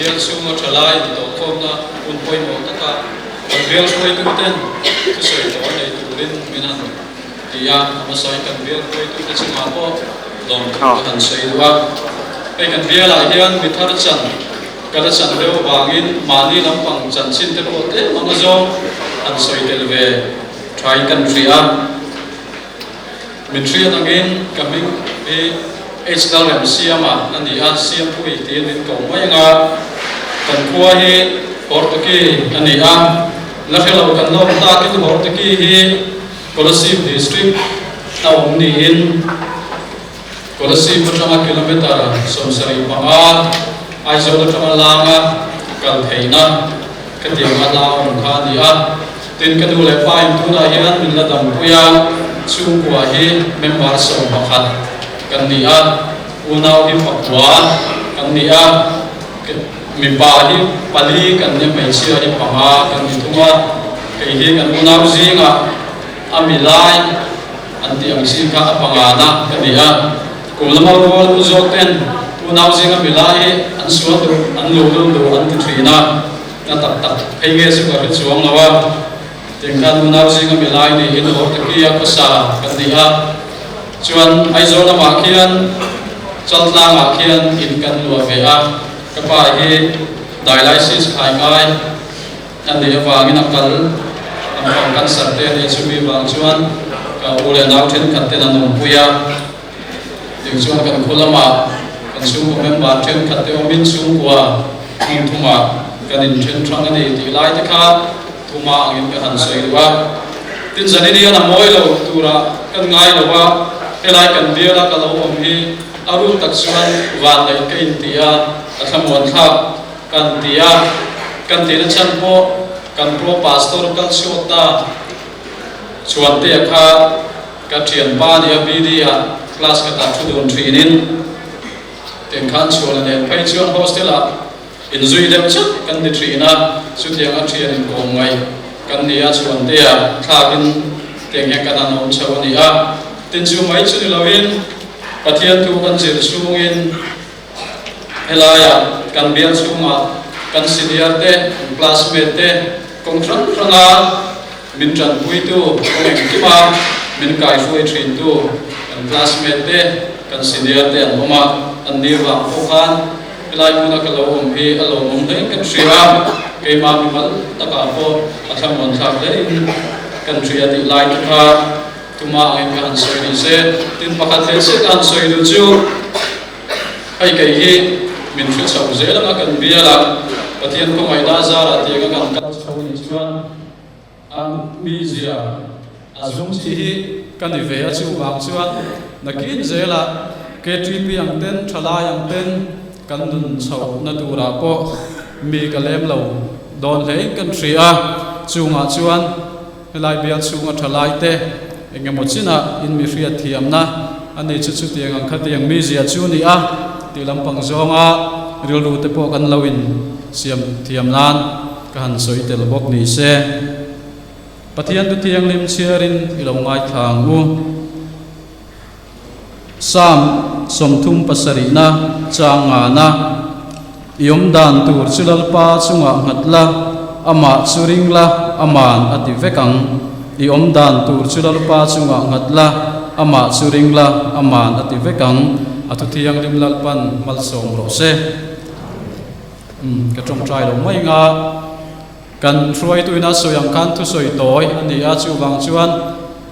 bial chhunga thalai intawhkhawmna hun pawimawh taka kan bial hruaituten thusawi tawh nei turin min han ti a, a hmasain kan bial hruaitute chungah pawh lawmthu ka han sawi duh a. Hei kan bialah hian mi thar chan ka la chan reuh avangin mahni lampang chanchin te pawh tlem anga zawng han sawi tel ve thain kan hria a. Min hriat angin ka hming hi H Lalremsiama a ni a, Siampui tiin min ko mai ang a, kan khua hi Hortoki a ni a, la hre lo kan lawm takin Hortoki hi Kolasib District a awm niin Kolasib atanga kilometre 75 Aizawl atanga langa kal theihna khatianga la awm kha a ni a. Tin, ka nu leh pa in tunah hian min la dampui a, chhungkua hi member 11 kan ni a, unau hi pakua kan ni a, mipa hi pali kan ni a, hmeichhia hi panga kan ni thung a, kei hi kan unau zingah a mi lai an tih ang chi kha a pangana ka ni a, kum lama rual u zawk ten unau zinga mi lai hi an sual duh, an luhlul duh an ti thin a. Na tak tak phei nge chu ka hre chuang lo a, tiang khan unau zinga mi lai niin Hortakia khawsa kan ni a, chuan Aizawl lamah khian Chaltlangah khian in kan luah ve a, ka pa hi dialysis khai ngai a nih avangin a kal ang pang cancer te a nih chumi vang chuan ka u leh nau thenkhat ten an awmpui a, Tiang chuan kan khaw lamah kan chhungkaw member thenkhat te awmin chhungkua hmun thumah kan inthen hrang a ni tih lai te kha thuma angin ka han sawi duh a. Tin, zanin hian a mawi lo turah kan ngai lo a, helai kan biala ka lo awm hi a ruk tak chuan vanneih ka inti a, a thlamuan thlak kan ti a, kan tihna chhan pawh kan pro pastor kal chhuak ta Chhuantea kha Ka thianpa nia BD ah class ka tah thu dun thinin eng khan chhuahna nen phei chuan hostel ah inzui deuh chauh kan ni thin a, chutiang a thian inkawm ngaih kan ni a, chhuantea thlakin teng hian kan han awm chho a ni a, tin chu mai chu ni loin Pathian thu kan zir chhungin helaiah kan bial chhungah kan senior te, kan classmate te kawng hrang hranga Min tanpuitu, kawng engkima min kaihruai thintu kan classmate te, kan senior te an awm a, an ni vang pawh khan helai hmuna ka lo awm hi a lawmawm hlein kan hria a, keimah mimal takah pawh a thlamuan thlak hlein kan hria tih lai te kha tuma angin ka han sawi ni se. Tin, pakhat leh chiah ka han sawi duh chu hei kei hi min hre chho zel anga kan bial a, Pathian khawngaihna zarah tianga kan kal chho nih chuan, A mizia a zung chi hi ka ni ve a, chuvang chuan nakin zelah KTP ang ten, thalai ang ten kan nun chhohna turah pawh mi ka lem lo dawn hlein kan hria a, chungah chuan helai bial chhunga thalai te eng emaw chinah in mi hriat thiamna a ni chu chutiang ang khatiang mizia chu ni a tih lampang zawnga rilru te pawh kan lo in siam thiam nan Ka han sawi tel bawk ni se, Pathian tu thianghlim chhiarin i lo ngaithla ang u. Psalm 37na chang ngana, I awm dan tur chu Lalpa chungah nghat la, amah chu ring la, aman a ti vek ang. I awm dan tur chu Lalpa chungah nghat la, amah chu ring la, aman a ti vek ang. A thu thianghlim Lalpan malsawm rawh se. Umm ka tawngtai lo mai nga kan hruaituin a sawi ang khan thusawi tawi a ni a, chuvang chuan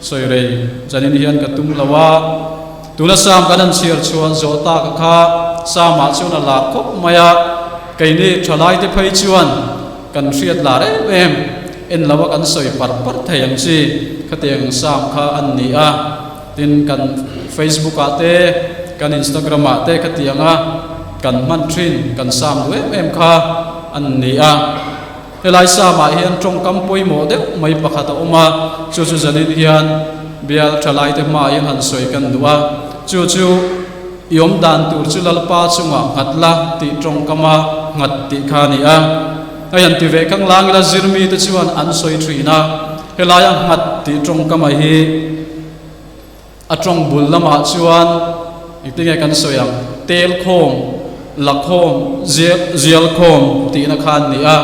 sawi rei zanin hian ka tum lo a, tuna Sam kan han chhiar chhuan zawh tak a kha Sam ah chuan a lar khawp mai a, keini thalai te phei chuan kan hriat lar em em en lo a kan sawi par par thei ang chi khatiang Sam kha an ni a, tin kan Facebook ah te kan Instagram ah te khatiang a. Kan hman thin, kan sam duh em em kha an ni a. Helai samah hian tawngkam pawimawh deuh mai pakhat a awm a, chu chu zanin hian bial thalaite hmaah hian han sawi kan duh a. Chu chu i awm dan tur chu Lalpa chungah nghat la tih tawngkama nghat tih kha a ni a. Hei han ti ve kang lang ila zirmite chuan an sawi thin a, helaia nghat tih tawngkama hi, A tawng bul lamah chuan engtinge kan sawi ang, tel khawm Lakhawm, Zialkhawm tihna kha an ni a.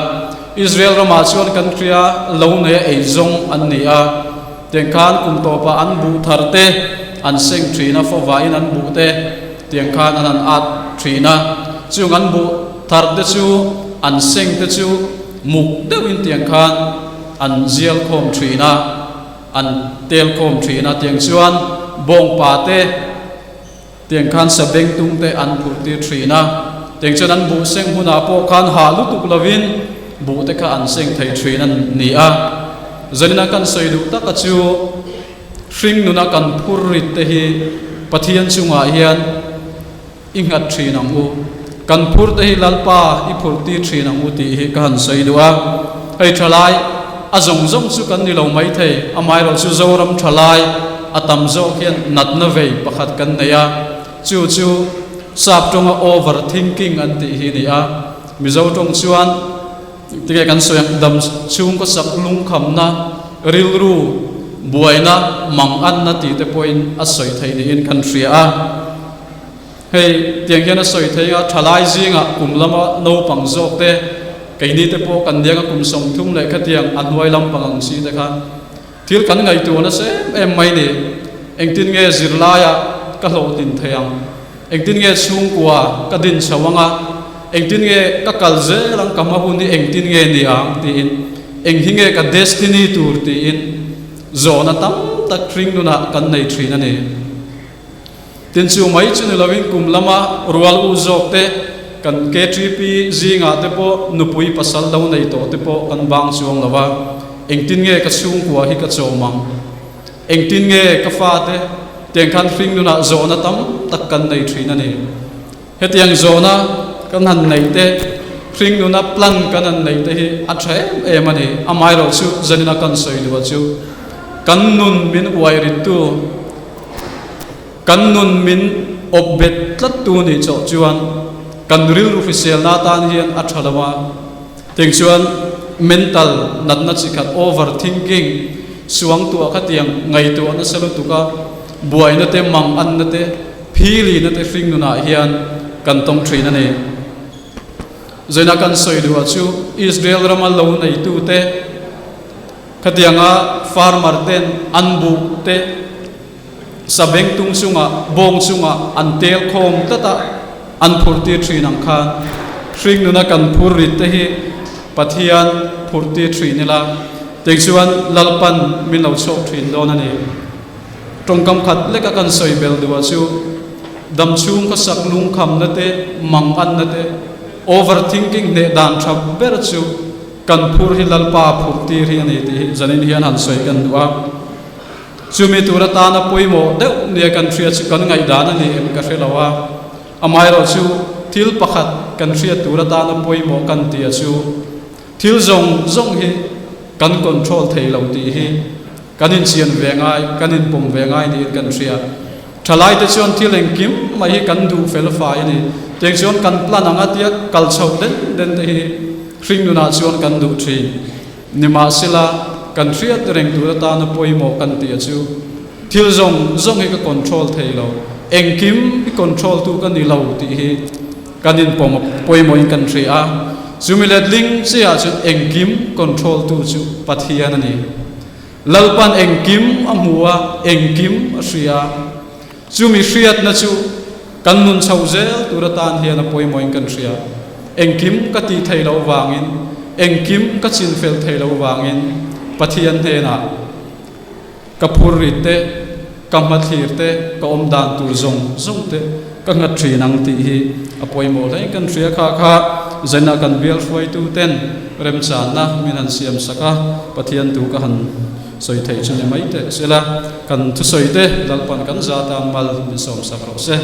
Israel ramah chuan kan hria lo neia ei zawng an ni a. Tiang khan kum tawpah an buh thar te an seng thin a, fawvain an buh te tiang khan an han at thin a. Chung an buh thar te chu an seng te chu muk deuhin tiang khan an zialkhawm thin a, an telkhawm thin a. Tiang chuan bawngpa te. Tiang khan sabeng tung te an phurh tir thin a, tiang chuan an buh seng hunah pawh khan hah lutuk lovin buh te kha an seng thei thin a ni a. Zanina kan sawi duh taka chu hring nuna kan phur rit te hi Pathian chungah hian i nghat thin ang u, kan phur te hi Lalpa i phurh tir thin ang u tih hi ka han sawi duh a. Hei thalai a zawng zawng chu kan ni lo maithei, amaherawhchu Zoram thalai a tam zawk hian natna vei pakhat kan nei a, chu chu sap tawnga over thinking an tih hi a ni a, Mizo tawng chuan tinge kan sawi ang dam chhung khawsak lungkhamna, rilru buaina, manganna tih te pawhin a sawi theih niin kan hria a. Hei tiang hian a sawi thei a, thalai zingah kum lama naupang zawk te, keini te pawh kan nianga kum 30 leh khatiang a hnuai lampang ang si te kha thil kan ngaihtuah nasa em em mai ni. Engtin nge zirlaia ka hlawhtlin thei ang? Engtin nge chhungkua ka din chho ang a? Engtin nge ka kal zel ang ka hma hun hi engtin nge ni ang tiin eng hi nge ka destiny tur tiin zawhna tam tak hring nunah kan nei thin a ni. Tin chu mai chu ni lovin kum lama rual u zawk te, kan KTP zingah te pawh nupui pasal lo nei tawh te pawh kan bang chuang lo a, engtin nge ka chhungkua hi ka chawm ang? Engtin nge ka fate tiang khan hring nunah zawhna tam tak kan nei thin a ni. Hetiang zawhna kan han neih te, hring nuna plan kan han neih te hi a tha em em a ni. Amaherawhchu zanina kan sawi duh chu kan nun min uai rittu, Kan nun min awp bet tlat tu nih chawh chuan kan rilru hriselna atan hian a tha lo a, tiang chuan mental natna chi khat over thinking suangtuah khatiang ngaihtuah nasa lutuk a, buaina te manganna te philina te hring nunah hian kan tawng thin a ni. Zaina kan sawi duh ah chu Israel rama lo neitute khatianga farmer ten an buh te, Sabeng tung chungah, bawng chungah an tel khawm tlat a, an phurh tir thin ang khan hring nuna kan phur rit te hi Pathian phurh tir thin ila, tichuan Lalpan min lo chhuak thin dawn a ni. Tawngkam khat leka kan sawi bel duh ah chu dam chhung khawsak lungkhamna te, manganna te, over thinking hneh dan tha ber chu kan phur hi Lalpa phurh tir hi a ni tih hi zanin hian han sawi kan duh a. Chumi tur atana pawimawh deuh nia kan hria chu kan ngaihdan a ni em ka hre lo a, amaherawhchu thil pakhat kan hriat tur atana pawimawh kan tia chu thil zawng zawng hi kan control thei lo tih hi kan inchian ve ngai, kan inpawm ve ngai niin kan hria. Thalaite chuan thil engkim mai hi kan duh fel fai a ni. Tiang chuan kan plan anga tia kal chhoh den den te hi hring nunah chuan kan duh thin. Nimahsela, kan hriat reng tur atana pawimawh kan tih a chu, thil zawng zawng hi ka control thei lo, engkim hi control tu ka ni lo tih hi kan inpawm pawimawhin kan hria a. Chumi letling chiah chuan engkim control tu chu Pathian a ni. Lalpan engkim a hmu a, engkim a hria a. Chumi hriatna chu kan nun chhoh zel tur atan hian a pawimawhin kan hria. Engkim ka tih theih loh vangin, engkim ka chin fel theih loh vangin Pathian hnenah ka phurrit te, ka hmathlir te, ka awm dan tur zawng zawng te ka nghat thin ang tih hi a pawimawh hle. Kan hria kha kha zainah kan bial hruaitu ten remchanna min han siam sak a, Pathian tu ka han Sawi theih chu ni mai teh sela, kan thusawi te Lalpan kan zata mal min sawmsak rawh se.